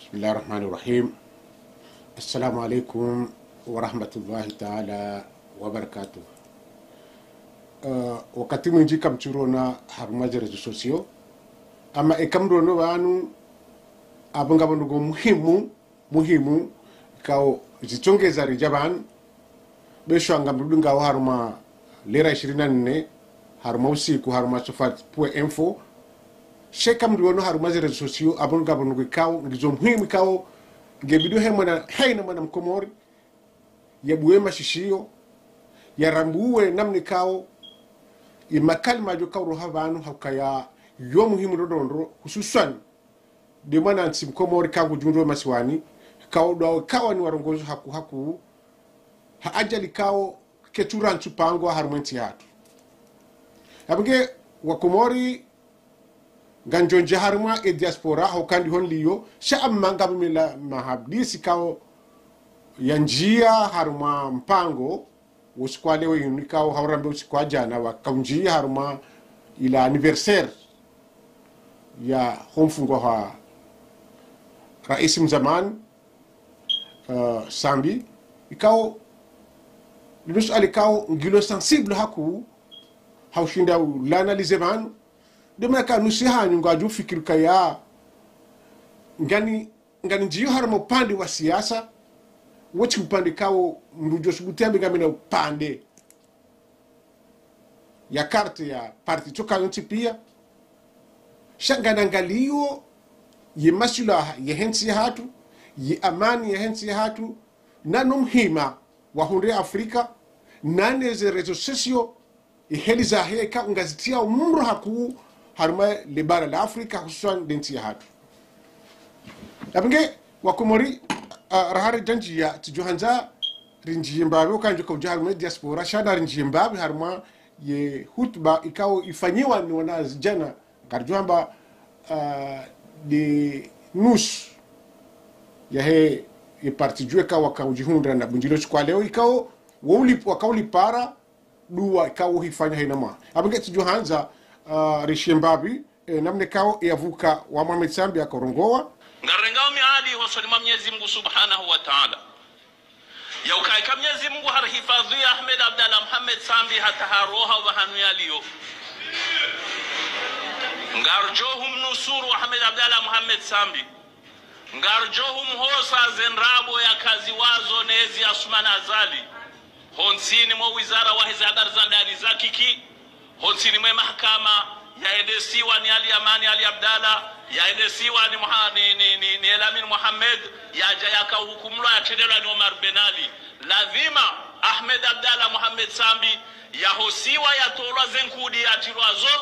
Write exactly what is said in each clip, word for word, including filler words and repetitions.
بسم الله الرحمن الرحيم. السلام عليكم ورحمة الله تعالى وبركاته. Eh, wakati mwindji kamtsuronwa harumwa ze réseaux sociaux. Ama eka mronao pvanu, apvo ngapvo ndrongoo muhimu, muhimu, ikao zitsongeza ridja pvanu. Be sha ngamdungao harumwa lera ishirini na nne, harumwa usiku, harumwa sofat point info. Sha eka mronao harumwa ze réseaux sociaux, apvo ngapvo ndrongoo ikao ngizo muhimu ikao nge bidi he mwana, hayina mwana Mkomori yabuwe mashishio, yarambuwe namna ikao ye makalima yadjo kauroha pvanu haukaya yo muhimu ndrondrondro, hususwani nde mwanantsi Mkomori ikao ngudjihundrao masiwani, ikao ndo ikao ni warongozi hakuu hakuu, ha ajali ikao ketsurantsu pangwa harumwa entsi yahatru. Apvo nge Wakomori ngwadjo ndjia harumwa e diaspora, hukaya ndiho nilio, sha ama ngapvo mila mahadisi ikao yandjia harumwa mpango, usiku wa leo inu ikao haurambe usiku wa djana, wakaundjia harumwa ila anniversaire ya homfungwa ha raisi mzamani, eh, Sambi, ikao, linu suala ikao ngilo sensible hakuu, haushinda ulana lize pvanu, nde mana eka nusu hanyu ngwadjo fikiri ukaya ngani, nganindjio harumwa upande wa siasa, wotsi upande ikao mdru djo subutu yambe ngamina upande ya carte ya parti tsoka yontsi pia. Sha nganangalio ye maslaha yahe ntsi yahatru, ye amani yahe ntsi yahatru, na no muhima wa hundre Afrika, na neze réseaux sociaux, iheli zahe ikao ngazitriao mdro hakuu harumwa le bara la Afrika, hususwani nde ntsi yahatru. Apvo nge Wakomori, ah, raha ridjandjia, tsidjo handza rindjie mbapvi, ukaya ndjo kaudja harumwa diaspora, sha na rindjie mbapvi harumwa ye hutuba ikao ifanyiwa ni wanazidjana, ngaridjo hamba, ah, nde nusu yahe, ye parti djuwe ikao wakaudjihundra na bundjilio usiku wa leo, ikao wo ulip-, wakaulipara dua ikao hifanya hayina mwaha. Apvo nge tsidjo handza, ah, rishie mbapvi, eh, namna ikao yapvuka wa Mohamed Sambi yakorongoa. Ngarengao miadi hosoni mwa Mnyezi Mungu Subhanahu wa Ta'ala, ya ukaya eka Mnyezi Mungu harihifadhwi Ahmed Abdallah Mohamed Sambi hata haroha pvahanu yalio, ngaridjo humnusuru Ahmed Abdallah Mohamed Sambi. Ngaridjo humhosa ze ndrabo yakaziwazo nezi Assoumani Azali, hontsini mwa wizara waheze habari za ndani za kiki, hontsini mwe mahakama, yaendesiwa ni Ali Amani Ali Abdallah, yaendesiwa ni Moha-, ni, ni, ni, ni Elamine Mohamed, yadja yakauhukumulwa, yatrendelwa ni Omar Ben Ali. Lazima Ahmed Abdallah Mohamed Sambi yahosiwa, yatolwa ze nkudi yatrilwa zo,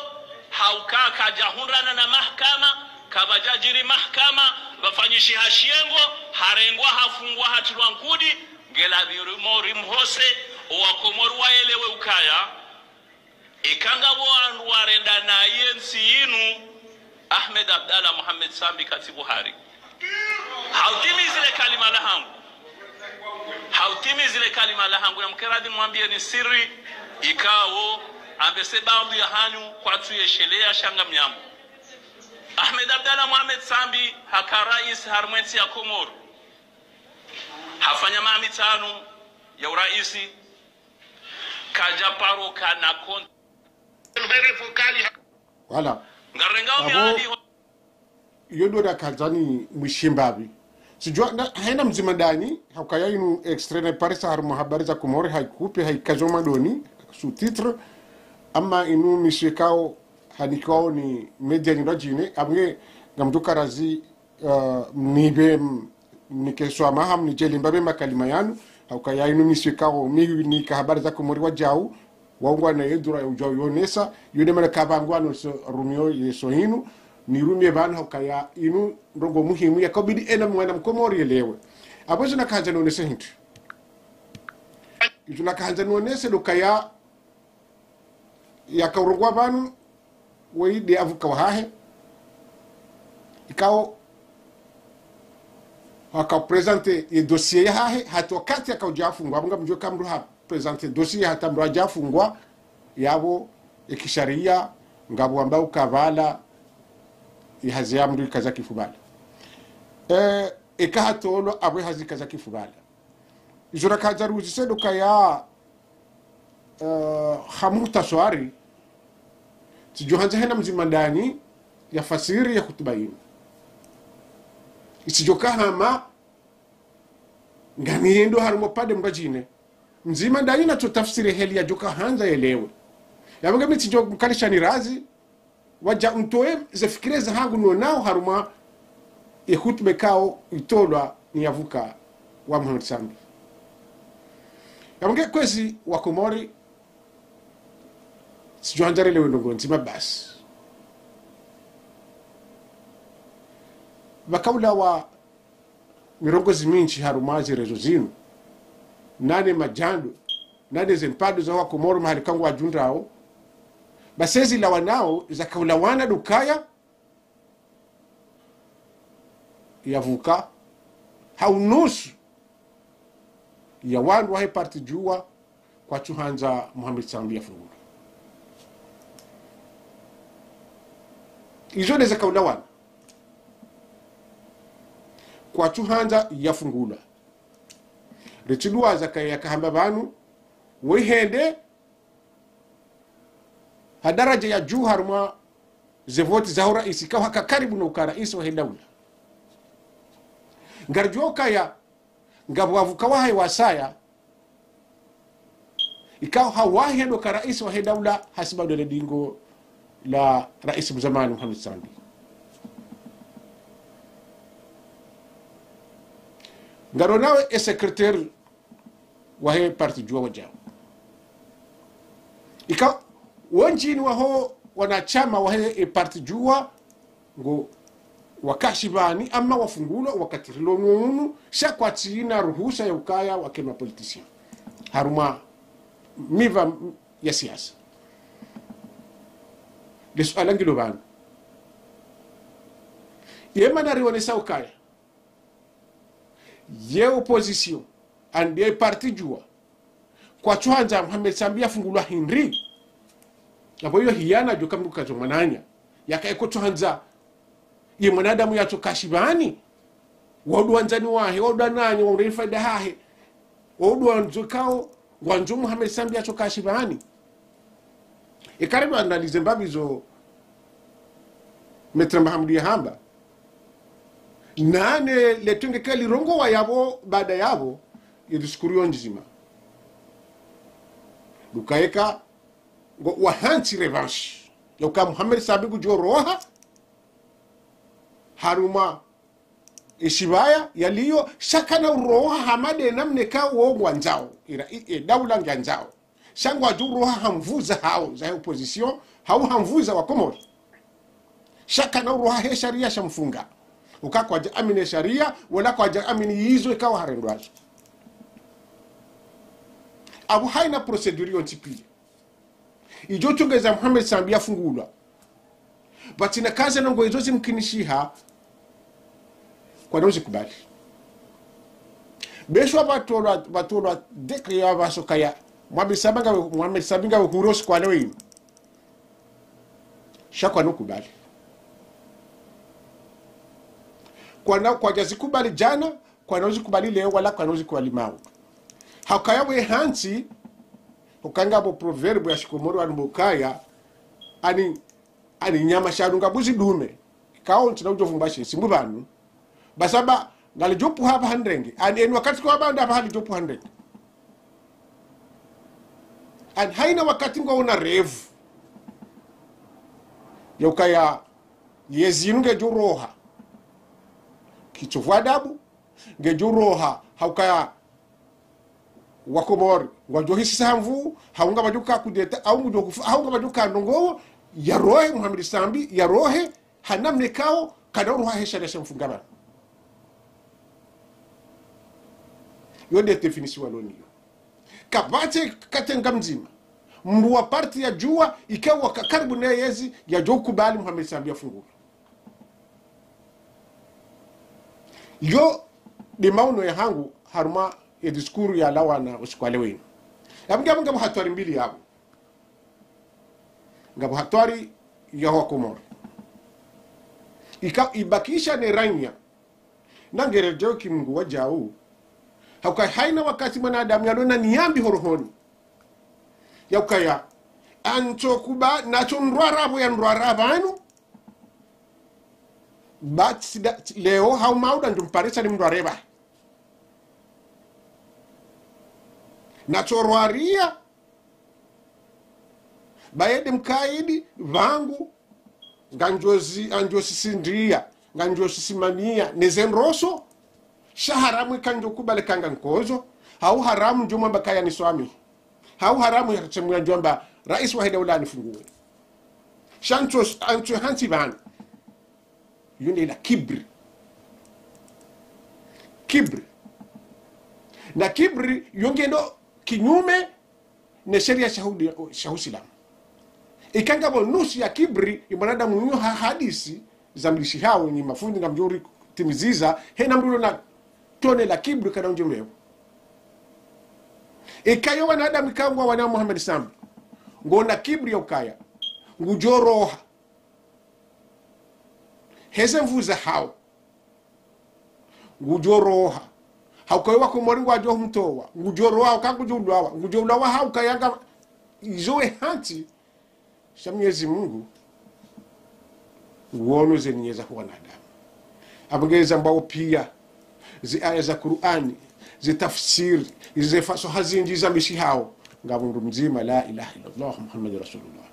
hauka kadjahundrana na mahakama, kapvadjadjiri mahakama, pvafanyishiha shiyengo, harengwa, hafungwa, hatrilwa nkudi. Ngeladhima rimhose, owakomori waelewe ukaya, eka ngapvo wandru warenda naye ntsi yinu, Ahmed Abdallah Mohamed Sambi katsi pvo hari. Hautimizi le kalima lahangu. Hautimizi le kalima lahangu. Namkeradhi nimwambiyeni siri ikao, ambese baadhwi yahanyu kwatsu yeshelea sha ngamnyamu. Ahmed Abdallah Mohamed Sambi haka raisi harumwa entsi ya Komori. Hafanya maha mitsanu ya uraisi. Kadja paro kana kon- Voilà. Ngarengao miadi ho- Iyo ndo nakahandza nimwishiye mbapvi. Tsidjua, na, hayina mdzima ndani, haukaya inu extrait nayiparisa harumwa Habari za Komori, hayikupe, hayikazo madoni, sous-titre, ama inu monsieur ikao, hanikao ni média nyindji djine, apvo nge, ngamdjo karazi, eh, mnipve, m-, mnike swamaha, mnidjeli mbapvi makalima yanu, haukaya inu monsieur ikao, mi nika Habari za Komori wadjau, waungwa na ye dura ya udjau yonesa, yo nde mana kapvangwa no so rumio ye so hinu, nirumiye pvanu haukaya inu ndrongoo muhimu, yakaubidi hayina mwana mkomori yelewe. Apvo izo nakahandza nonese hindri. Izo nakahandza nonese ndo ukaya, yakaurongoa pvanu, woyi nde avocat wahahe. Ikao, haka présenter ye dossier yahahe, hata wakati yakaudja afungwa, apvo ngamdjuo uka mndru ha présenter dossier hata mndru yadja afungwa, yapvo, ye kisharia, ngapvo wambao uka pvala, ye hazi ya mndru ikaza kifu pvala. Eh, eka hatolwa apvo hazika za kifubala. Izo rakadza ruzise ndo kaya, eh, ha muhtaswari, tsidjo handza hena mdzima ndani ya fasiri ya hutuba yinu. Itsidjo kahama, ngani yendo harumwa pvandze mba djine. Mdzima ndani natso tafsiri heli yadjo kahandza yelewe. Yapvo nge mi tsidjo mkalishani razi, wadja mtowe ze fikira zahangu nonao harumwa ye hutuba ikao itolwa ni yavuka wa Mohamed Sambi. Yapvo nge kwezi wa Komori, tsidjo handza relewe ndrongo ndzima basi. Pvakaulawa mirongozi mindji harumwa ze rezo zinu, nane madjando, nane ze mpando za wa Komoro mahali ka ngwadjundrao, basi ezi lawanao zakaulawana ndo kaya yavuka ha unusu ya wandru wahe parti Juwa kwatsu handza Mohamed Sambi yafungulwa. Izo nde zakaulawana. Kwatsu handza yafungulwa. Ritsidjuwa zaka yakahamba pvanu, wo hende ha daraja ya juu harumwa ze voti za uraisi, ikao haka karibu no uka raisi wahe daula. Ngaridjuwa ukaya ngapvo wavuka wahahe wasaya, ikao hawahi ndo ka raisi wahe daula hasibabu ndele dingo la raisi mzamani Mohamed Sambi. Ngaronawe e secrétaire wahe parti Juwa wadjao. Ikao wendji ni waho wanashama wahe e parti Juwa ngo wakashi pvani, ama wafungulwa wakati rilo nunu, sha kwatsina ruhusa ya ukaya wake ma politiciens harumwa miva ya siasa. Le suala ngilo pvanu. Ye mana rionesa ukaya ye opposition, ande parti Juwa, kwatsu handza Mohamed Sambi yafungulwa hindri? Apvo iyo hiyana djo kambuka zo mwananya. Yaka eko tsu handza ye mwanadamu yatso kashi pvani, wo ndo wandzani wahe, wo ndo wananya, wo ndo ifaida hahe, wo ndo wandzo ikao ngwandzo Mohamed Sambi yatso kashi pvani. Eka ri analyser mbapvi zo Maître Mahamudu yahamba, nane le twenge kali rongowa yapvo, baada yapvo, ye discours yo ndzima. Ndo uka eka ngo wahantsi revanche ya uka Mohamed Sambi ngudjo roha harumwa e shibaya yaliyo, sha kana uroha hama nde namna ikao wo ngwandzao, ira i, e daula ngiyandzao. Sha ngwadjo uroha ha nvu zahao, zahe opposition, hau ha nvu za wa Komori. Sha kana uroha he sharia sha mfunga. Uka kwadja amini sharia, wala kwadja amini yizo ikao harendwa zo. Apvo haina procédure yontsi piya idjo tsongeza Mohamed Sambi yafungulwa. Pvatsina kaza ndrongo izo zimkinishiha, kwana uzikubali. Besho pvatolwa, pvatolwa décret ya pvaso kaya Mohamed Sambi ngawe, Mohamed Sambi ngawe huru usiku wa leo inu. Sha kwana ukubali. Kwana, kwadja zikubali djana, kwana uzikubali leo, wala kwana uzikubali mauri. Haukaya we hantsi, uka ngapvo proverbe ya shikomori wanu mbo ukaya, ani, ani nyama sha nunga mbuzi dume, ikao ntsina udjo vumba she ntsihu pvanu. Pvasaba, ngalidjo pvuha apvaha ndrenge. Ani eni wakati kwa pvanda apvaha lidjo pvuha ndrenge. Ani haina wakati ngwaona revu ya ukaya yezi inu ngedjo roha kitsovu adabu, ngedjo roha ha ukaya wa Komori ngwadjo hisisa ha nvu, hau ngapvadjo ka kudeta, hau ngudjo kufa, hau ngapvadjo ka ndrongo, yarohe Mohamed Sambi, yarohe ha namna ikao kana uroha he sharia sha mfunga pvanu. Yo nde définition walo nayo. Kapvatsi katenga mdzima, mndru wa parti ya Juwa, ikao waka karibu naye yezi, yadjo kubali Mohamed Sambi yafungulwe. Yo nde maono yahangu harumwa ye discours yalawana usiku wa leo inu. Yapvo nge, yapvo ngapvo hatwari mbili yapvo. Ngapvo hatwari ya wa Komori. Ika, ibakisha ne rainya Na ngeredjeo ki Mungu wadjau. Hauka haina wakati mwanadamu yalona niya mbi ho rohoni. Yaukaya. Antsokuba, natso ndrwara pvo ya ndrwara pvanu. Ba tsida, leo hau mauda ndjumparisa ni mndru areba. Natso rwaria. Ba yende mkaidi, pvangu, ngandjozi, ngandjosisindria, ngandjosisimamia, neze ndroso, sha haramu ikandjokubali kanga nkozo, hau haramu ndjomwamba kaya niswamihi. Hau haramu ya tsemwia ndjomba, raisi wahe daula anifungue. Sha ntso, antso hantsi pvanu. Yo nde la kibri. Kibri. Na kibri, yo ngendo kinyume ne sheria sha hu-, sha Usilamu. Ikanga pvo nusu ya kibri, i mwanadamu nyo ha hadisi, zamlishihao nyi mafundi ngamdjori timiziza, hena mndru yalona tone la kibri kana undjomeo. Ikayo wanadamu ikangwa wana Muhammad Sambi. Ngona kibri yaukaya. Ngudjoroha. Heze nvu zahao. Ngudjoroha. Hauka we wakomori ngwadjo humtowa. Ngudjoroha, hauka ngudjoulawa. Ngudjoulawa hauka yanga izo we hantsi. Sha Mnyezi Mungu, nguono ze niya za wanadamu. Apvo ngeza mbwao pia, ze aya za Kur'ani, ze tafsiri, ze fasaha zindji zamlishihao. Ngapvo mndru mdzima, la ilaha illallah, Muhammad Rasulullah.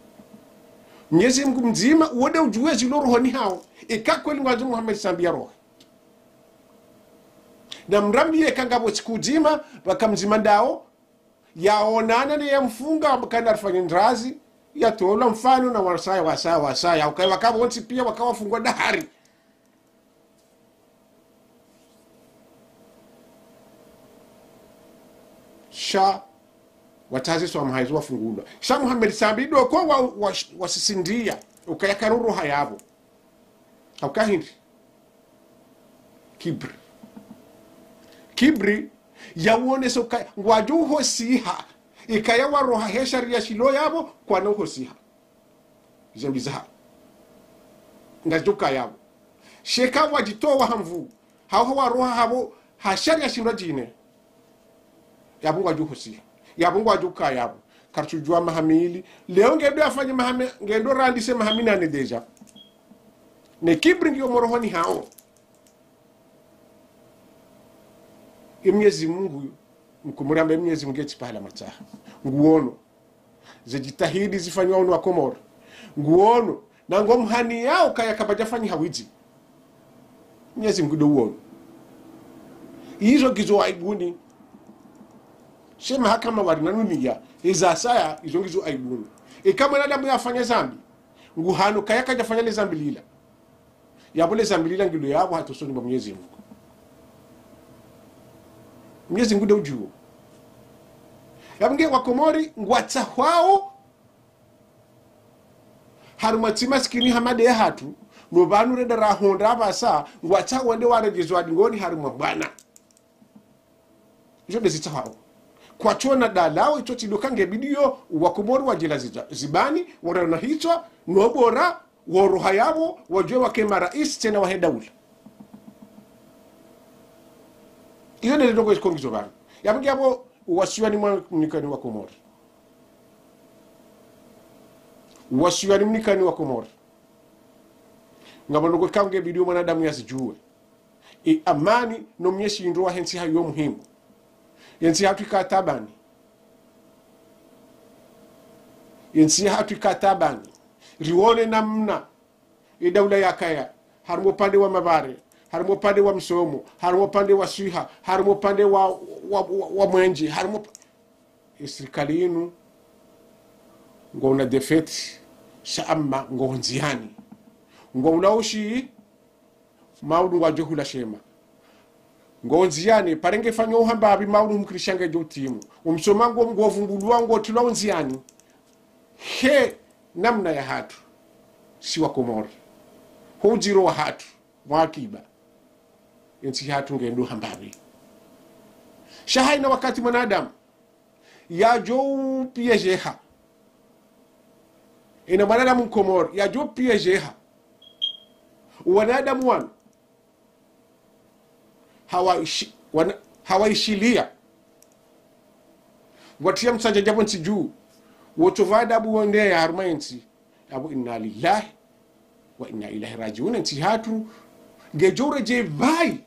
Mnyezi Mungu mdzima, wo nde udjuwe zilo rohoni hao. Ika kweli ngwandzo Muhammad Sambi yarohe. Na mrambiye kanga pvo siku ndzima, pvaka mdzima ndao, yaonana ne yamfunga, kana arifanye ndrazi, yatolwa mfano na wasaya, wasaya, wasaya. Ukaye waka pvontsi pia, waka wafungwa dahari. Sha, watazi swa mhaizo wafungulwa. Sha Muhammad Sambi ndo ko wa, wa, wasisindia. Ukaya karuru hayapvo. Hauka hindri. Kibri. Kibri, yawonesa uka, ngwadjo uhosiha. Ikaya waroha he sharia shilo yapvo, kwana uhosiha. Zembi zaha. Ngazidjo kaya yapvo. Sha eka wadjitowa ha nvu. Hau hawaroha hapvo, ha sharia shindwa djine. Yapvo ngwadjo uhosiha. Yapvo ngwadjo kaya yapvo. Karitsudjua maha mili. Leo ngendo yafanye maha mi-, ngendo randise maha minane déjà. Ne kibri ngiyo morohoni hao. Ye Mnyezi Mungu, mkomori amba ye Mnyezi Mungu yetsi pahala matsaha. Nguono. Ze djitihadi zifanywa unu wa Komori. Nguono. Na ngomhaniyao kaya kapvadjafanyiha widzi. Mnyezi Mungu ndo uono. Izo ngizo aibuni. She mahakama wari nanu niya. Eza saya, izo ngizo aibuni. Eka mwanadamu yafanya zambi. Nguhano kaya kadjafanya le zambi lila. Yapvo le zambi lila ngilo yapvo hata usoni mwa Mnyezi Mungu. Mnyezi Mungu nde udjuo. Yapvo nge wa Komori ngwatsahwao. Harumwa tsi masikini hama nde yahatru. No pvanu renda rahondra apvasa. Ngwatsahwao wende warejezwa dingoni harumwa bwana. Izo nde zitsahwao. Kwatsona dalao itso tsi ndo kange bidiyo, wa Komori wadjela zidza-, zibani, warana hitswa, no bora, woroha yapvo, wadjuwe wake maraisi tsena wahe daula. Izo nde ndrongoo ikongizo pvanu. Yapvo nge yapvo, wasiwani mwa mnikani wa Komori. Wasiwani mnikani wa Komori. Ngapvo ndrongoo kange bidiyo mwanadamu yazidjuwe. E amani no mnyeshindro wahe ntsi hayo muhimu. Ye ntsi yahatru ika taabani. Ye ntsi yahatru ika taabani. Rione namna ye daula yakaya. Harumwa upande wa mavare. Harumwa upande wa msomo. Harumwa upande wa swiha. Harumwa upande wa, wa, wa, wa mwenje. Harumwa upa-, ye sirikali inu. Ngwona défaite. Sha amma ngo ndziani. Ngwaulao ushi. Maudu ngwadjo hula shema. Ngo ndziani, pare nge fanyo uhamba apvi maudu mkirisha ngedjo utimu. Umsoma ngo, ngo vumbulwa ngo tilwa ndziani. He namna yahatru. Si wa Komori. Ho udjiro wahatru. Mwakiba. Ye ntsi yahatru ngendo hamba apvi. Sha haina wakati mwanadamu. Yadjo upiyejeha. Ena mwanadamu Mkomori, yadjo upiyejeha. Wanadamu wanu. hawaishi-, wana-, hawaishiliya. Watriya msandja djapvo ntsi dju. Wotso pvwa adabu wondeya harumwa yentsi. Apvo inna lillahi wa inna ilaihi rajiuna, ntsi hatru ngedjo uredjeyi pvayi.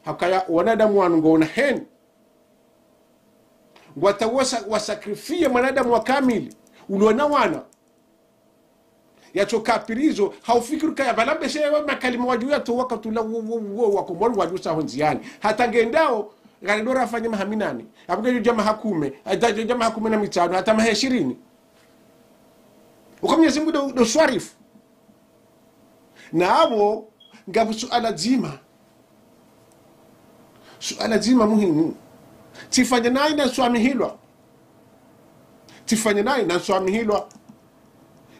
Hakaya wanadamu wanu ngwona heni. Ngwatsaho wasa-, wasakrifie mwanadamu wa kamili, uliona wana. Yatsoka pirizo, haufikiri kaya pvala mbeshe ewe makalima wadjo yatowa wakati ula wo, wo, wo, wakomori wadjo sa hondziani. Hata ngendao, ngarendo rafanye maha minane. Apvo ngedjo dja maha kume, hata djo dja maha kume na mitsanu, hata maha ishirini. Uka Mwenyezi Mungu ndo, ndo swarifu. Na apvo, ngapvo suala dzima. Suala dzima muhimu. Tsifanya nayi na swamihilwa. Tsifanya nayi na swamihilwa.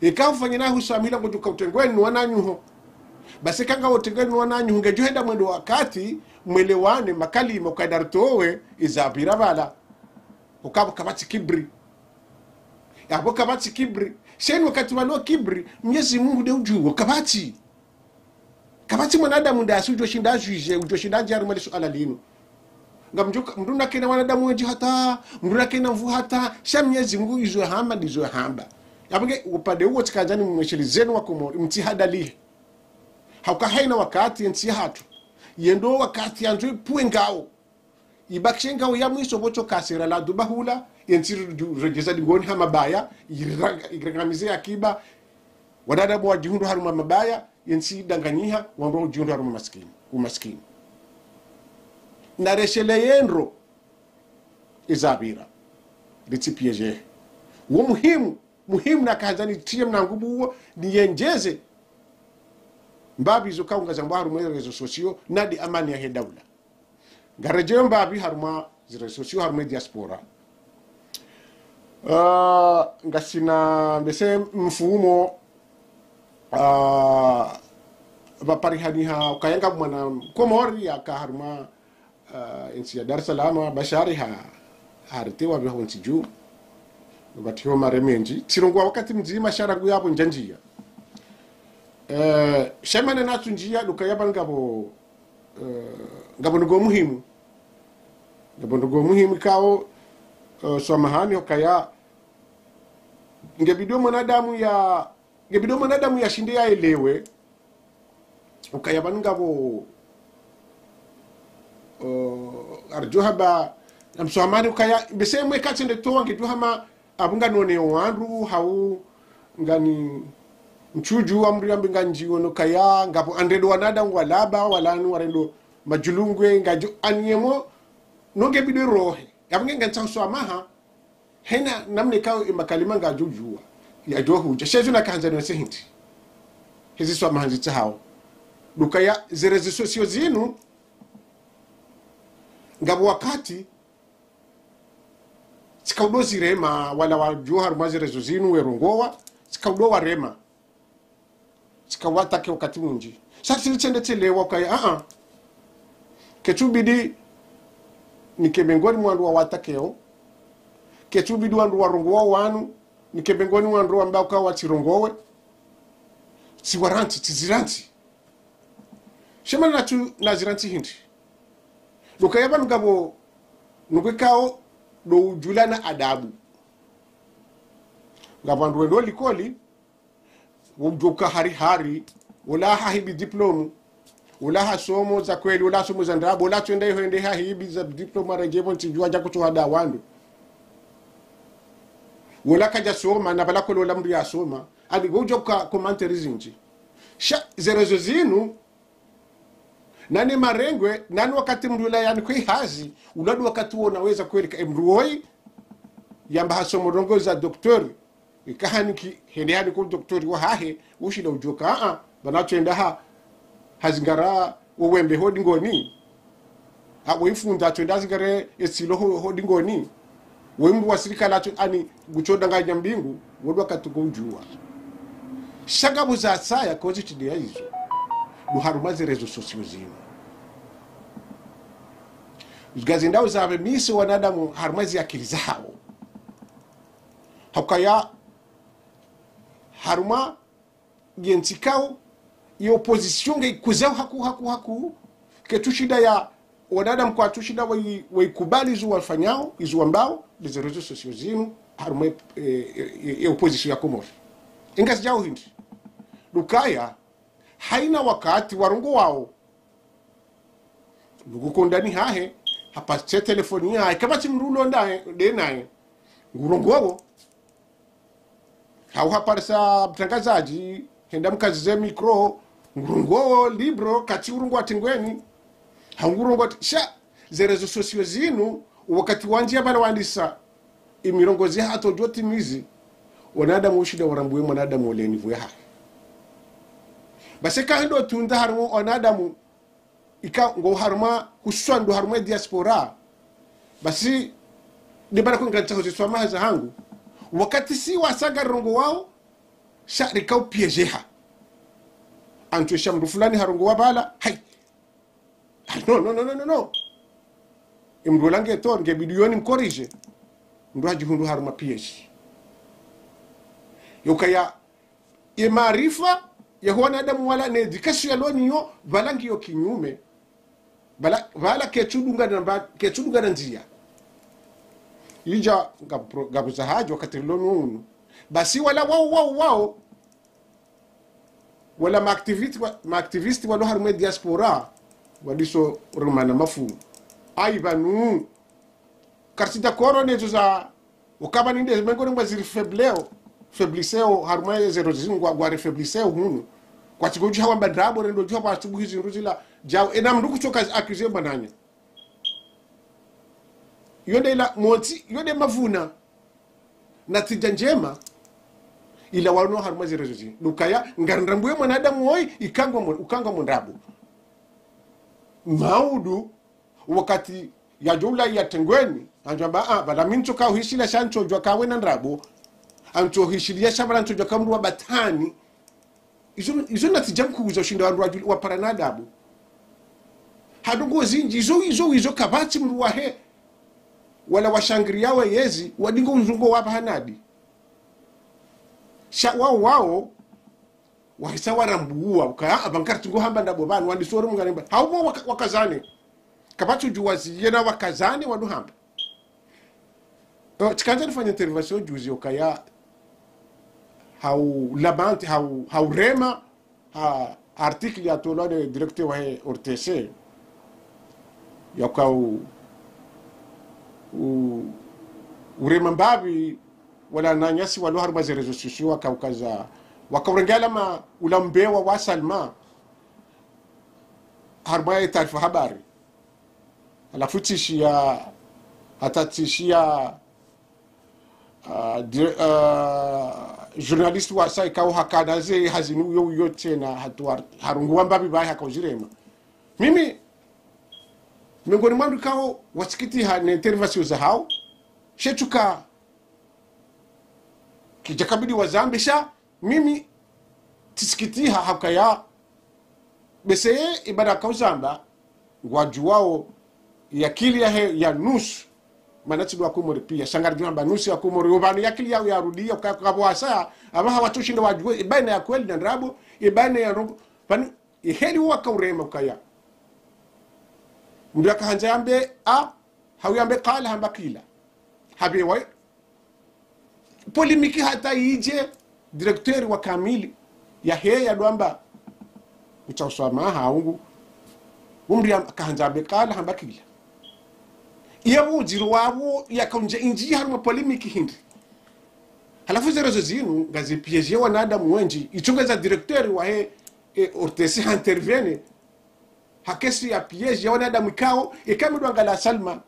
Eka ufanya nayi huswamihilwa ngudjo ka utengweni wananyuho. Basi eka nga utengweni wananyuho, ngedjo henda mwendo wakati, mwelewane, makalima, ukaenda ritowe, iza pvira pvala. Ukapvo kapvatsi kibri. Apvo kapvatsi kibri. Sha eni wakati walo kibri, Mwenyezi Mungu nde udjuwo, kapvatsi. Kapvatsi mwanadamu ndasi udjo shinda azwije, udjo shinda adje harumwa le suala linu. Ngamdjo ka-, mndru nakena wanadamu wendji hata, mndru nakena nvu hata, sha Mwenyezi Mungu izo hamba, ndizo hamba. Yapvo nge, upande uwo tsikandza nimweshelezeni wakomori, mtsihadalihe. Hauka haina wakati yentsi hatru. Yendo wakati yandzo ipvuwe ngao. Ibakishe ngao ya mwiso pvo tso kasera la duba hula, yentsi ru-, redjeza dingoni ha mabaya, ira-, irangamize yakiba, wanadamu wadjihundru harumwa mabaya, yentsi idanganyiha, wandru wadjihundru harumwa maskini, umaskini. Na reshele yendro, iza pvira. Ritsi piéger. Wo muhimu, muhimu nakandza nitriye mna nguvu uwo, niyendjeze. Mbapvi zo kaunga zambwa harumwa réseaux sociaux, nadi amani yahe daula. Ngaredjeyo mbapvi harumwa zi réseaux sociaux harumwa diaspora. Ah, ngasina mbese mfumo, ah, pvaparihaniha ukaya nga mwana Komori yaka harumwa, ah, entsi ya Dar es Salaam, Bashari ha, haritewa pvya ho ntsi dju. Wakati ho mare mendji. Tsirongowa wakati mdzima sha rangu yapvo ndjandjiya. Eh, sha mana natsu ndjiya, ndo ukaya pvanu ngapvo, eh, ngapvo ndrongoo muhimu. Ngapvo ndrongoo muhimu ikao, eh, swamahani ukaya, ngebidi mwanadamu ya, ngebidi mwanadamu yashinde yaelewe, ukaya pvanu ngapvo, eh, aridjo hamba, namswamahani ukaya, mbese mwe katsende towa ngedjo hama, apvo nganone wandru, hau ngani ntsudju wa mri ambi nganji wono kaya, ngapvo andredo wanadamu walaba, walani warendo madjulungwe, ngadjo aniyemo, nonge bidwe rohe. Yapvo nge ngantsa uswamaha, hena namna ikao emakalima ngadjo djuwa. Yadjo hudja. Sha ezo nakandza nonese hindri. Hezi swamaha nzitsahao. Ndo ukaya ze réseaux sociaux zinu, ngapvo wakati, tsikaudo zirema, wala wadjo harumwa ze réseaux zinu werongowa, tsikaudo warema. Tsikauwatake wakati mwindji. Sha tsili tsende tselewa ukaya, a-a. Ketsubidi nike mengoni mwa wandru wawatakeo. Ketsubidi wandru warongowa wanu, nike mengoni mwa wandru wamba uka watsirongowe. Tsiwarantsi, tsizirantsi. Sha mana natsu, nazirantsi hindri. Ndo ukaya pvanu ngapvo, nukwe ikao, ndo udjulana adabu. Ngapvo wandru wendo likoli, wudjoka hari hari, wola hahibi diplôme, wola hasomo za kweli, wola hasomo za ndrabo, wola tswenda iho ende hahibi za diplôme, aredjeyi pvo ntsi dju adja kutsuhada wandru. Wola kadjasoma, na pvala kweli wola mndru yasoma, ani wudjoka commentaire zindji. Sha, ze réseaux zinu, nane marengwe, nane wakati mndru ula yani kwe hazi, ula ndo wakati wona weza kweli ka emndru woyi, yamba hasomo ndrongoo za docteur, ika haniki, hende haniko docteur wahahe, ushinda udjoka, a-a, pvanu tswenda ha, hazingara, wo wembe ho dingoni. Apvo ifunda tswenda hazingare esilo ho, ho dingoni. Wo mndru wa sirikali atsu ani ngutsodanganya mbingu, wo ndo wakati udjuwa. Sha ngapvo za saya kozi tsi ndeya izo. Ndo harumwa ze réseaux sociaux zinu. Zigazindao zapve mise wanadamu harumwa ze akili zahao. Haukaya harumwa yentsi ikao, ye opposition nge ikuzao haku, haku, haku, ketsushinda ya, Wanadamu kwatsu shinda wai-, waikubali izo wafanyao, izo wambao, nde ze réseaux sociaux zinu, harumwa, eh, eh, eh, opposition ya Komori. Inga zidjao hindri. Lukaya, haina wakati warongoao. Ndugu kondani hahe, hapatse telefoni yahe, kapvatsi mdru ulo ndaye, nde naye. Ngurongoao. Hau haparisa mtrangazadji, hende mkazize micro, ngurongoao libre, katsi urongoa tengweni. Hau ngurongoa ti-, sha, ze réseaux sociaux zinu, wakati wandjia pvala wandisa, imirongozi yahatsodjo timizi, wanadamu ushinda warambuwe mwanadamu ole niveau yahahe. Basi kahendo tunda harumwa wanadamu, ika ngo harumwa, hususwan ndo harumwa diaspora. Basi, nde bala kwengantsa huziswa maha zahangu. Wakati si wasanga rongoao, sha rikao piéger ha. Antsu sha mdru fulani harongoa pvala, hai. Hai, no, no, no, no, no, no. Imdru lange to, nge bidi yoni mcorriger. Mdru hadjihundru harumwa piège. Yokaya, ye maarifa ya wanadamu wala ne éducation yalo nayo, pvala ngiyo kinyume. Pvala, pvala ketsudungana mba-, ketsudungana ndzia. Idja ngapro-, ngapuza hadjo wakati rilo nunu. Basi wala wao, wao, wao. Wala maactiviste wa-, maactiviste walo harumwa diaspora. Wadiso rumana mafu. Ayi pvanu. Kartsi d'accord nezo za, ukaba ninde mengo nengwa ziri faibleo, faiblisseo, harumwa ze réseaux ngwa, ngwa ri faiblisseo hunu. Kwatsi ngodjo hamba ndrabo, rendo djo hamba asubuhi zindru zila, djao, ena mdru kutsoka accuser mwananya. Yo nde ila, motsi, yo nde mavuna. Natija ndjema, ila wano harumwa ze réseaux. Lukaya, ngarindrambuwe mwanadamu woyi, ikangwa mo-, ukangwa mo ndrabo. Maudu, wakati yadjo ula ya tengweni, andjwa mba, ah, pvala mi ntsoka uhishiliya sha ntsodjwa kawe na ndrabo. Antso hishiliya sha pvala ntsodjwa ka mdru wa batwani. Izo, izo natija nkuu za ushinda wandru wadjuli wapara na adabu. Hadungo zindji, izo, izo, izo kapvatsi mdru wahe. Wala washangiriya we yezi, wadingo uzungo wapva hanadi. Sha wao, wao, wahisa warambuwa, ukaya, apva nkartsi ngo hamba ndrabo pvanu, wandisori mnganemba. Haubo waka-, wakazane. Kapvatsi udjuwa ziyena wakazane, wadu hamba. Eh, tsikandza nifanye intervention juzi yokaya, hau lamenter, hau, hau rema, ha article yatolwa ne directeur wahe O R T C. Yaka u, u, urema mbapvi, wala wananyasi walo harumwa ze réseaux sociaux waka ukaza, waka urenge alama ula mbewa wa Salma, harumwa ye taarifa habari. Halafu tsishiya, hata tsishiya, ah, di-, ah, journaliste wasa ikao hakana ze hazini uyo uyo tsena hatu har-, harungu wa mbapvi pvahe haka uzirema. Mimi, mengoni mwa wandru ikao wasikitiha ne intervention zahao, shetsuka kidjakabidi wazambe sha, mimi tsisikitiha hukaya, bese ye ibara kauzamba, ngwadjuwao ye akili yahe ya nusu, mana tsi ndo wa Komori piya, sha ngaridjo hamba nusu ya Komori, opvanu ye akili yao yarudiya, uka-, ukapvo wasa, apvaha watsushinda wadjuwe, ibaina ya kweli na ndrabo, ibaina ya rongo, pvanu, iheli waka urema ukaya. Mdru yakahandza yambe, a, hau yambe kala hamba kila. Hapvewa, polémique hata idje, directeur wa kamili, yaheya ndo amba, utsauswa maha ungu, umri ya-, kahandza yambe kala hamba kila. Iye udziro wapvo yakaundja indji harumwa polémique hindri. Halafu ze réseaux zinu, ngazi piéger wanadamu wendji, itsunga za directeur wahe, eh, O R T C ha intervenir, ha kesi ya piège ya wanadamu ikao, ikao mi ndo angala Salma,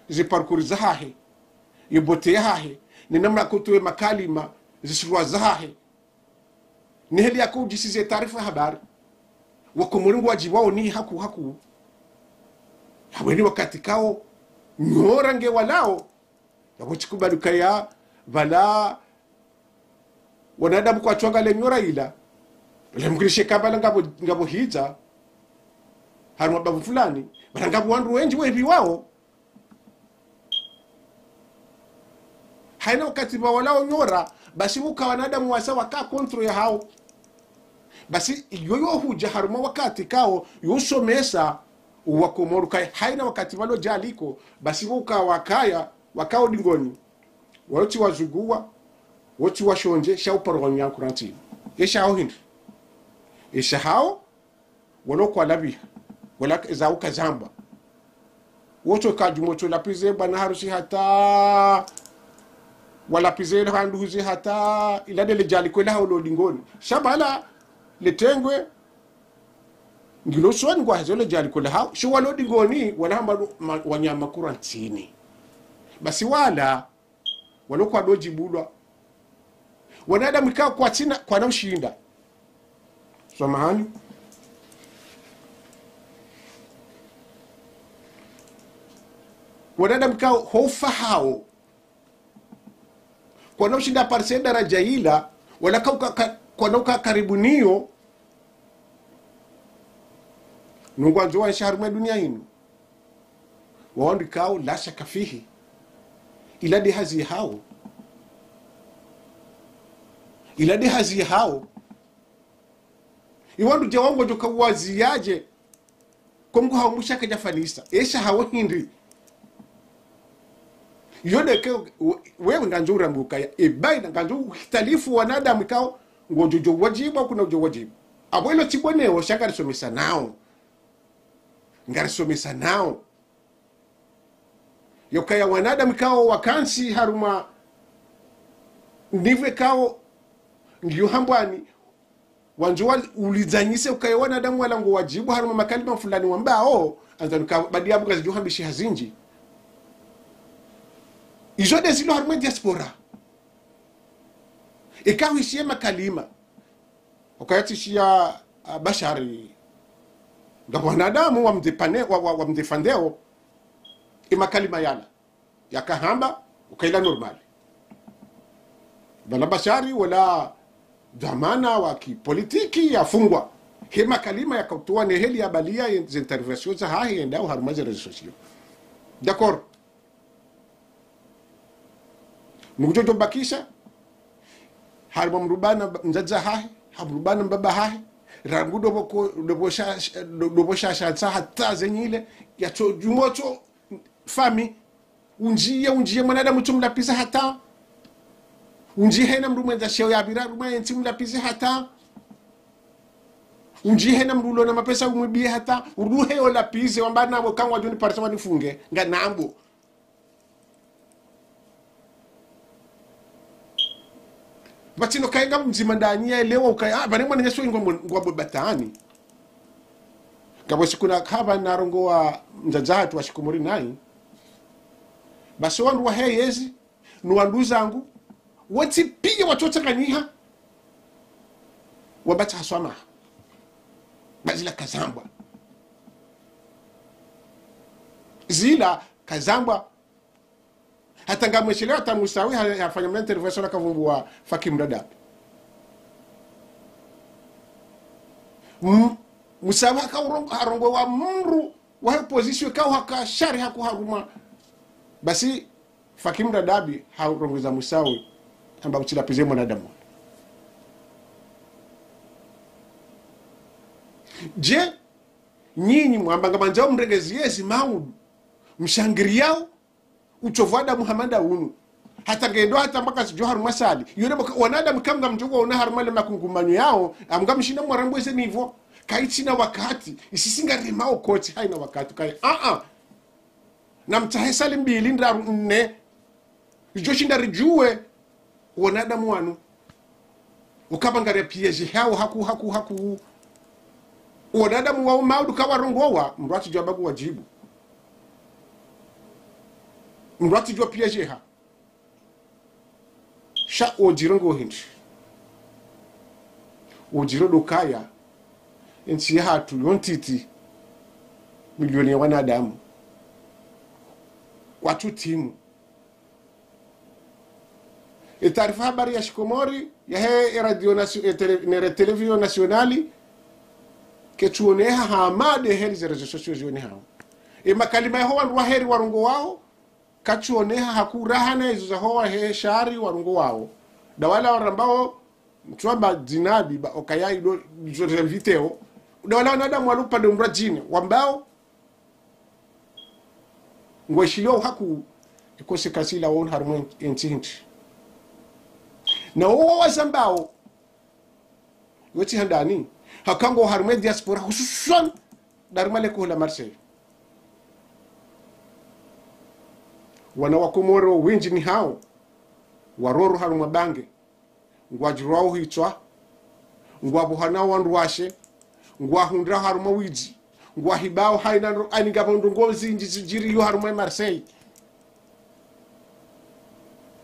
ze parcours zahahe, ye beauté yahahe, ne namna kutuwe makalima, ze surwa zahahe, ne heli yako udjisize taarifa habari. Wakomori ngwadjiwao ni haku haku. Haweni wakati ikao, nyora nge walao, yako tsikubali ukaya, pvala, wanadamu kwatsuangaliya nyora ila. Pvala mkirishe ka pvala ngapvo, ngapvo hidza. Harumwa bavu fulani. Pvala ngapvo wandru wendji wepviwao. Haina wakati pvawalao nyora, basi uka wanadamu wasa waka contre yahao. Basi yoyo hudja harumwa wakati ikao, yosomesa, Wakomori kaya haina wakati pvalo djaliko, basi pvo uka wakaya, wakao dingoni. Walo tsi wazunguwa, walo tsi washondze, sha uparo wanyamakura ntsini. Esha hao hindri. Esha hao, walo kwalapviha, wala za uka zamba. Wotso kadjumo tso lapvize bwana harusi hata, walapvize le handuhuze hata, ila ndele djaliko la hao lo dingoni. Sha pvala, le tengwe, ngilo usoni ngwahezo le djaliko la hao, sho walo dingoni, wala hamba ma-, wanyamakura ntsini. Basi wala, walo kwado djibulwa. Wanadamu ikao kwatsina, kwana ushinda. Samahani. Wanadamu ikao ho ufa hao. Kwana ushinda parise daraja ila, wala ka uka-, ka-, kwana uka karibu nayo, nungwandzo waenshi harumwa dunia inu. Wawandru ikao la shaka fihi. Ila nde hazi hao. Ila nde hazi hao. Iwandru dja wangu djoka wazi yadje. Ko Mngu hao mshe kadjafanisa. Esha hao hindri. Yo ndeke, we-, wewe ngandzo urambe ukaya. E baina ngandzo uhitalifu wanadamu ikao. Ngodjo djo wadjibu, kuna udjo wadjibu. Apvo ilo tsi bwino, sha ngarisomesa nao. Ngarisomesa nao. Yokaya wanadamu ikao wakantsi harumwa nivo ikao ngiyo hambwani, wandzo wa-, ulidzanyise ukaya wanadamu wala ngo wadjibu harumwa makalima fulani wambao, andza nuka badi yapvo kazidjo hambishiha zindji. Izo nde zilo harumwa diaspora. Ika hwishiye makalima. Ukaya tsishiya, ah, Bashari. Nga wanadamu wamdepane-, wa, wa, wamdefandeo, e makalima yala. Yaka hamba, uka ila normal. Pvala Bashari, wala dhwamana wa kipolitiki yafungwa. He makalima yaka utowa ne heli ya baliya ye, ze intervention zahahe yendao harumwa ze réseaux sociaux. D'accord. Nukudjo djo bakisha, harumwa mdru bana mba-, mdzadze hahe, harumwa mdru bana mbaba hahe, rangu ndopvo ko-, ndopvo sha-, sha-, ndo-, ndopvo sha-, sha-, sha hata zenyile, yatso djumotso fami, undjiye, undjiye mwanadamu tsu mlapvize hata, undjiye hena mdru mwendza sheo yapvira, harumwa yentsi mlapvize hata, undjiye hena mdru ulo na mapesa umwibiye hata, uruhe yo lapvize, wamba nambo kangwadjo niparisa wanifunge, nganambo. Pvatsina ukaya nga mdzima ndani yaelewa ukaya, ah, pvane mwananyasi ngwambo, ngwambo batani. Ngapvo siku nakapva narongowa mdzadze hatru wa shikomori nayi. Basi wandru wahe yezi, no wandru zangu, wontsi piya watsotsanganyiha, wamba tsi haswamaha. Ba zila kazambwa. Zila kazambwa. Hata ngamweshelewo hata Musawi ha-, hafanya mna intervention hakavumbua Faki Mradabi. M-, Musawi haka urongo-, harongowa mdru wa opposition ikao haka shari haku harumwa. Basi Faki Mradabi harongeza Musawi, hamba kutsi lapvize mwanadamu. Je, nyinyi mwamba ngamwandzao mrengeze yezi maudu, mshangiriyao utsovwa Adamu hama nda unu. Hata ngendo hata mpaka zidjo harumwa salle. Yone mboka wanadamu kamwe ngamdjo ona harumwa le makungumanyo yao, amwe ngamshinda mwarambweze nivo. Kaitsina wakati, isisi ngaremao kotsi haina wakati kaya. Ah, ah. Namtsahe salle mbili, ndraru, nne. Idjo shinda ridjuwe wanadamu wanu. Ukapva ngari piège hao haku, haku, haku. Wanadamu wao maudu kawarongowa, mdru atsidjuwa baku wadjibu. Mdru atsidjuwa piège ha. Sha wodjiro ngo hindri. Wodjiro ndo ukaya, entsi yahatru yo ntiti, milioni ya wanadamu. Kwatsu timu. E taarifa habari ya shikomori, yahe e radio nation-, e tele-, ne re-, télévision nationale, ketsuoneha hama nde heli ze réseaux sociaux zionehao. E makalima yaho wandru wa heri warongowao, katsuoneha haku rahana izo zaho wahe shari warongowao. Nda wala warambao, mtsuamba dzina mbi ba okaya ido, izo ze video. Nda wala wanadamu walo upande mradjine, wambao, Ngwashiliwa uhaku, e conséquence ila wonu harumwa entsi hindri. Na wowo wazambao, yotsi handani, haka ngo harumwa diaspora, hususwan, harumwa le kuhula Marseille. Wana wa Komori wendji ni hao, waroro harumwa bange, ngwadjirwao hitswa, ngwapvohanao wandru washe, ngwahundrao harumwa widzi, ngwahibao haina ndro-, ani ngapvo ndrongoo zindji zidjiriyo harumwa Marseille.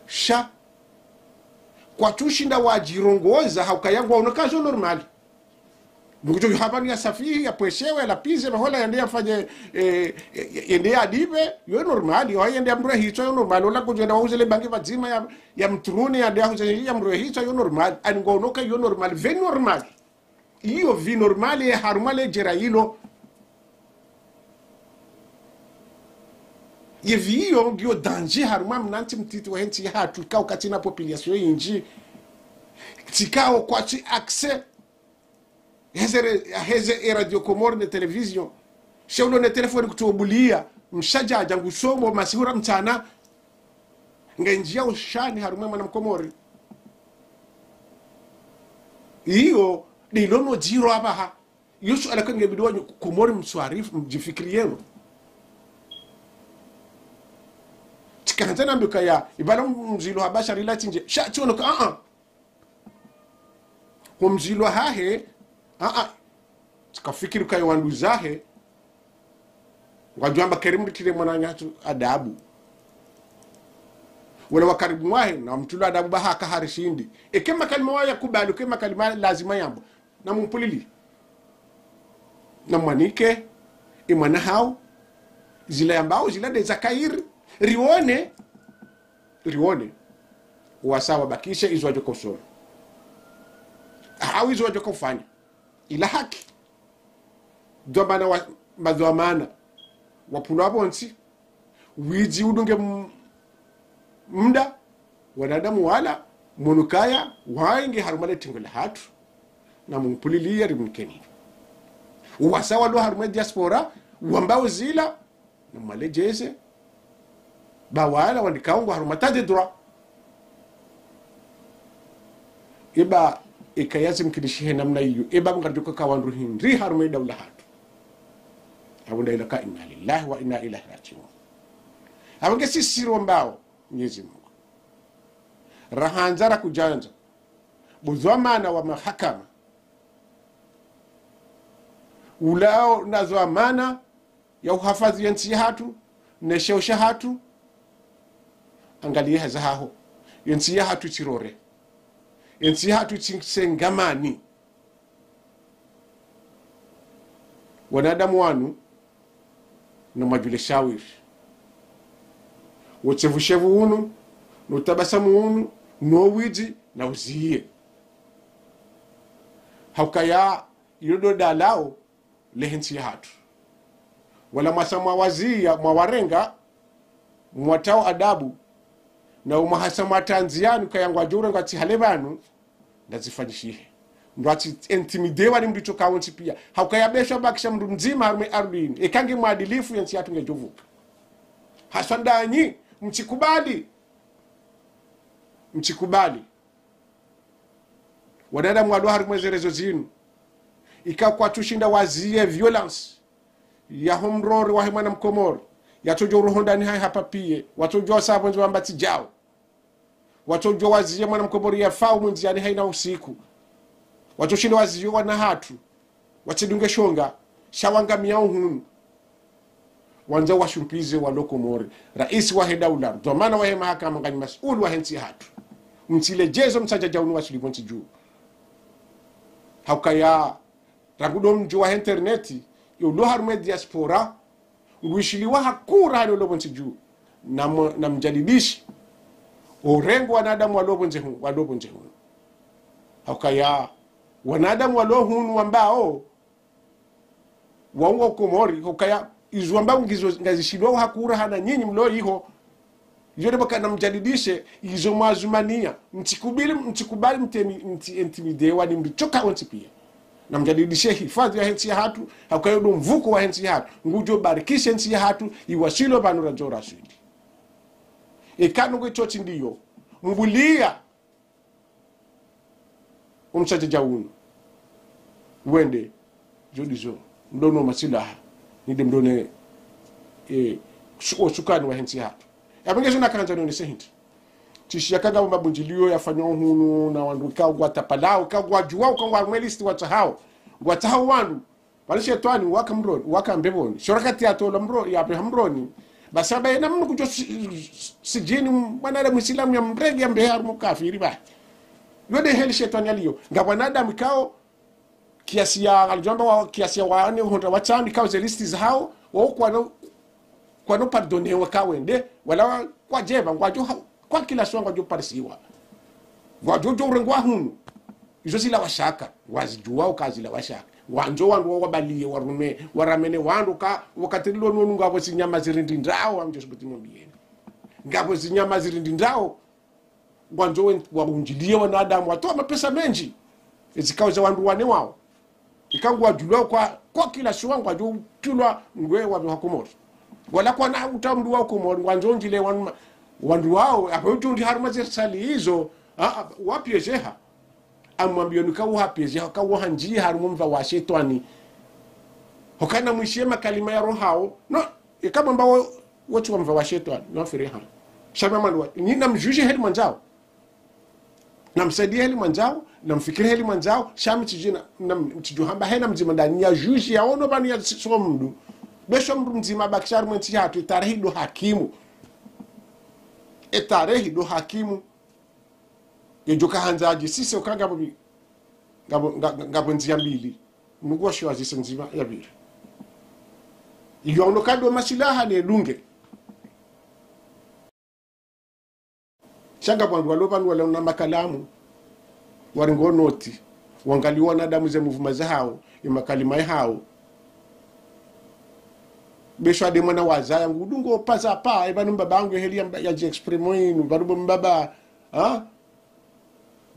Sha, kwatsushinda wadjirongoza, haukaya ngwaono ka zo normal. Mdru kutso hapvanu ya safihi, ya pvweshewe, ya lapvize, mahala yende yafanye, eh, eh, yende yadipve, yo normal, yo yende yamdrwe hitswa, yo normal, ola kudjwenda wahuze le bange pvadzima ya, ya mtruni, yende yahuze yamdrwe hitswa, yo normal, ani ngwaono ka yo normal, vie normal. Iyo vie normal, ye harumwa le djera ilo. Ye vie iyo, ngiyo danger, harumwa mna ntsi mtiti wa hentsi yahatru, ikao katsina population yindji. Tsikao kwatsi accès. Heze re-, heze e Radio Comores ne télévision. She ulo ne téléphone kutsu obulia. Mshadja dja ngusomo masihura mtsana. Ngendjia ushani harumwa mwana Mkomori. Iyo, ndilo no djiro apvaha. Iyo suala ka ngebidi wanyu Komori mswarifu, mdjifikiri yenu. Tsika hata nambi kaya, ibala mzilo habasha rila tindje. Sha tsiono ka, a-a. Ho mzilo hahe, a-a. Tsikafikiri kaya wandru zahe, ngwadjwamba keri mritire mwananyatru adabu. Wala wakaribu mwahe, na mtrulo adabu baha ka harishindi. Eke makalima waya kubali, eke makalima lazima yambo. Na mumpulili. Na mwanike, e mwana hao, zila yambao, zila ndeza kairi, rione, rione. Wasa wabakishe izo wadjo kosoro. Hau izo wadjo kofanya. Ila haki. Dhwamana wa, madhwamana. Wapvulwa pvontsi. Widzi udunge m-, mda. Wanadamu wala. Munu kaya. Waingi harumwa le tengo lahatru. Na mumpuliliya rimnikeni. Wasa walo harumwa diaspora. Wambao zila. Na mwaledjeze. Ba wala wandikao ngwa harumwa état de droit. Eba, eka yazimkinishihe namna iyo. Eba mngardjoka ka wandru hindri harumwa e daula hatru. Apvo nda ila ka inna lillahi wa inna ilaihi rajiun. Apvo nge sisi rombao Mwenyezi Mungu. Rahandza rakudjandza. Bo dhwamana wa mahakama. Ulao na dhwamana ya uhafadhwi ye ntsi yahatru, ne sheo shahatru, angaliya hazi haho. Ye ntsi yahatru tsirore. Ye ntsi yahatru tsi-, tsengamani. Wanadamu wanu, na mwadjule shawiri. Wo tsevushevu unu, no tabasamu unu, no widzi, na uziye. Haukaya, iyo ndo dalao, lehe ntsi yahatru. Wala mwasa mwawaziya, mwawarenga, mwatao adabu, na umwahasa mwatandziyanu kaya ngwadjo urenga tsi hale pvanu, ndazifanyishihe. Ndo atsi intimidewa ni mdru tsoka wontsi piya. Haukaya besha bakisha mdru mdzima harumwa e ardhwi ini. Eka nge mwadilifu ye ntsi yahatru ngedjovuka. Haswa ndanyi, mtsikubali. Mtsikubali. Wanadamu walo harumwa ze réseaux zinu. Ika kwatsushinda waziye violence. Yaho mrori wahe mwana Mkomori. Yatsodjo uroho ndani hahe hapvapiye. Watsodjo wasa pvondze wamba tsi djao. Watsodjo waziye mwana Mkomori yafao mwendziani haina usiku. Watsoshinda waziye wana hatru. Watsidunge shonga. Sha wangamiyao hunu. Wandza washumpize walo Komori. Raisi wahe daula, dhwamana wahe mahakama nganyi mas'ulu wahe ntsi yahatru. Mtsiledjezo mtsadjadja unu washilipvo ntsi dju. Haukaya, rangu ndo mdjo wahe internet, yo ulo harumwa e diaspora, ngwishiliwa hakuu rahana ulo pvo ntsi dju. Na mo-, na mdjadidishe. Orengo wanadamu walo pvondze hu-, walo pvondze hunu. Haukaya, wanadamu walo hunu wambao, waunga Komori, hukaya, izo wambao ngizo ngazishilwao hakuu rahana nyinyi mlo iho. Iyo nde pvaka na mdjadidishe, izo mwazumaniya. Mtsikubali, mtsikubali mteni-, mtsi-, intimidewa ni mdru tsoka wontsi piya. Namjadidishe hifadhwi yahe ntsi yahatru, hauka yo ndo mvuko wahe ntsi yahatru. Ngudjo barikishe ntsi yahatru, iwaswili pvanu radjo raswili. Eka nungu itsotsi ndiyo, mbuliya omsadjadja unu. Wende, djo ndizo, mdru ono masilaha, ninde mdru one, eh, su-, osukani wahe ntsi yahatru. Yapvo nge zo nakandza nionese hindri. Tsishiya kanga mabundjiliyo yafanywa hunu na wandru ikao ngwatapalao, ikao ngwadjuwao, ikao ngwa mwe liste watsahao. Ngwatsahao wandru. Pvali shetwani waka mroni, waka mbepvoni. Sho wakati yatolwa mro-, yapveha mroni. Basi amba yena mnu kudjo si-, si-, sijini mwanadamu Isilamu yamrenge yambe harumwa ukafiri ba. Yo nde heli shetwani yaliyo. Nga wanadamu ikao kiasi ya, ngalidjo amba wa, kiasi ya wane hundra watsambi ikao ze liste zahao, wao kwano, kwano pardonné waka wende, wala wa, kwadjepva, ngwadjo ha-, kwa kila swaha ngwadjo parisiwa. Ngwadjo djo urengwa hunu. Izo zila washaka, wazidjuwa uka zila washaka. Wandzo wandru wawabaliye, warume, waramene wandru ka, wakati lilo nunu ngapvo zinyama zirindindrao, wamdjo subuti mwambiyeni. Ngapvo zinyama zirindindrao, ngwandzo wen-, waundjiliye wanadamu, watowa mapesa mendji. Ezikao za wandru wane wao. Ikao ngwadjulwao kwa, kwa kila swaha ngwadjo utulwa ngwe wapveha Komori. Wala kwana uta mndru wa Komori, ngwandzo undjile wanu ma-, wandru wao, apvo udjo ndi harumwa ze risali izo, a, a, wapiyezeha. Amwambiyo nika uhapiyezeha, ka uhandjiye harumwa mva wa shetwani. Hukana mwishiye makalima ya rohao. No, ika mwamba wo, wotsi wa mva wa shetwani, no fere ha. Sha mi amwambiyo, nyi namdjudje heli mwandzao. Namsaidiye heli mwandzao, namfikiri heli mwandzao, sha mi tsidjina, nam-, tsidjo hamba hena mdzima ndani ya juge yaono pvanu ya so mndru. Be sho mndru mdzima abakisha harumwa entsi yahatru, etarehi ndo hakimu. Etarehi ndo hakimu. Yedjo kahandza adjisise uka ngapvo bi-, ngapvo, nga-, nga-, ngapvo ndziya mbili. Nungu washiwazise ndzima ya pvili. Iyo ono kado masilaha ne dunge. Sha ngapvo wandru walo pvanu wala una makalamu, waringo noti, wangaliye wanadamu ze mouvement zahao, ye makalima yahao. Be sho ade mwana wazaya, ngudungo paza pa, e pvanu mbaba hangu heli ya mba-, yadji exprime inu, pvanu bo mbaba, ha?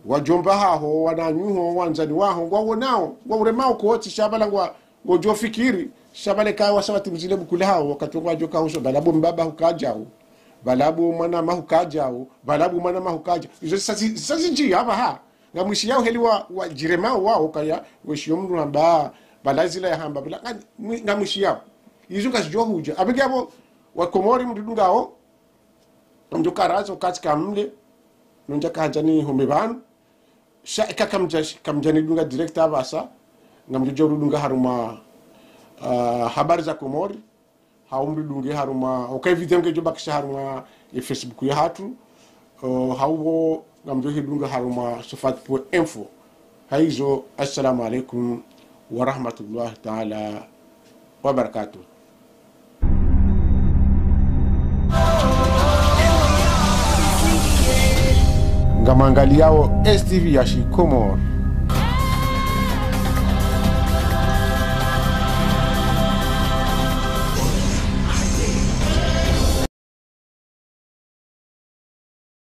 Wadjomba haho, wananyaho, wandzani waho, ngwaonao, ngwauremao koti, sha pvala ngwa, ngodjo fikiri, sha pvale kaya wasa watimizile buku lahao, wakati ngwadjo kausho, pvala bo mbaba hukadjao, pvala bo mwanama hukadjao, pvala bo mwanama hukadjao. Izo sazi, sazi ndji, apvaha. Ngamwishiyao heli wa, wadjiremao wao kaya, weshiyo mndru hamba, pvala zila yahamba, pvala, nga-, mwi-, ngamwishiyao. Izo ngazidjo hudja. Apvo nge apvo, wa Komori mndru dungao, ngamdjo karaza ukati kamle, nondja kahandza nihombe pvanu. Sha eka kamdja, kamdja nidunga direct apvasa, ngamdjo dja urudunga harumwa, ah, Habari za Komori, hau mridunge harumwa, uka e video ngedjo bakisha harumwa e Facebook yahatru, oh, hau pvo ngamdjo hidunga harumwa sofat point info. Haizo, assalamu alaikum wa rahmatullahi taala wa barakatuh. Ngamwangaliyao S T V ya Shikomori.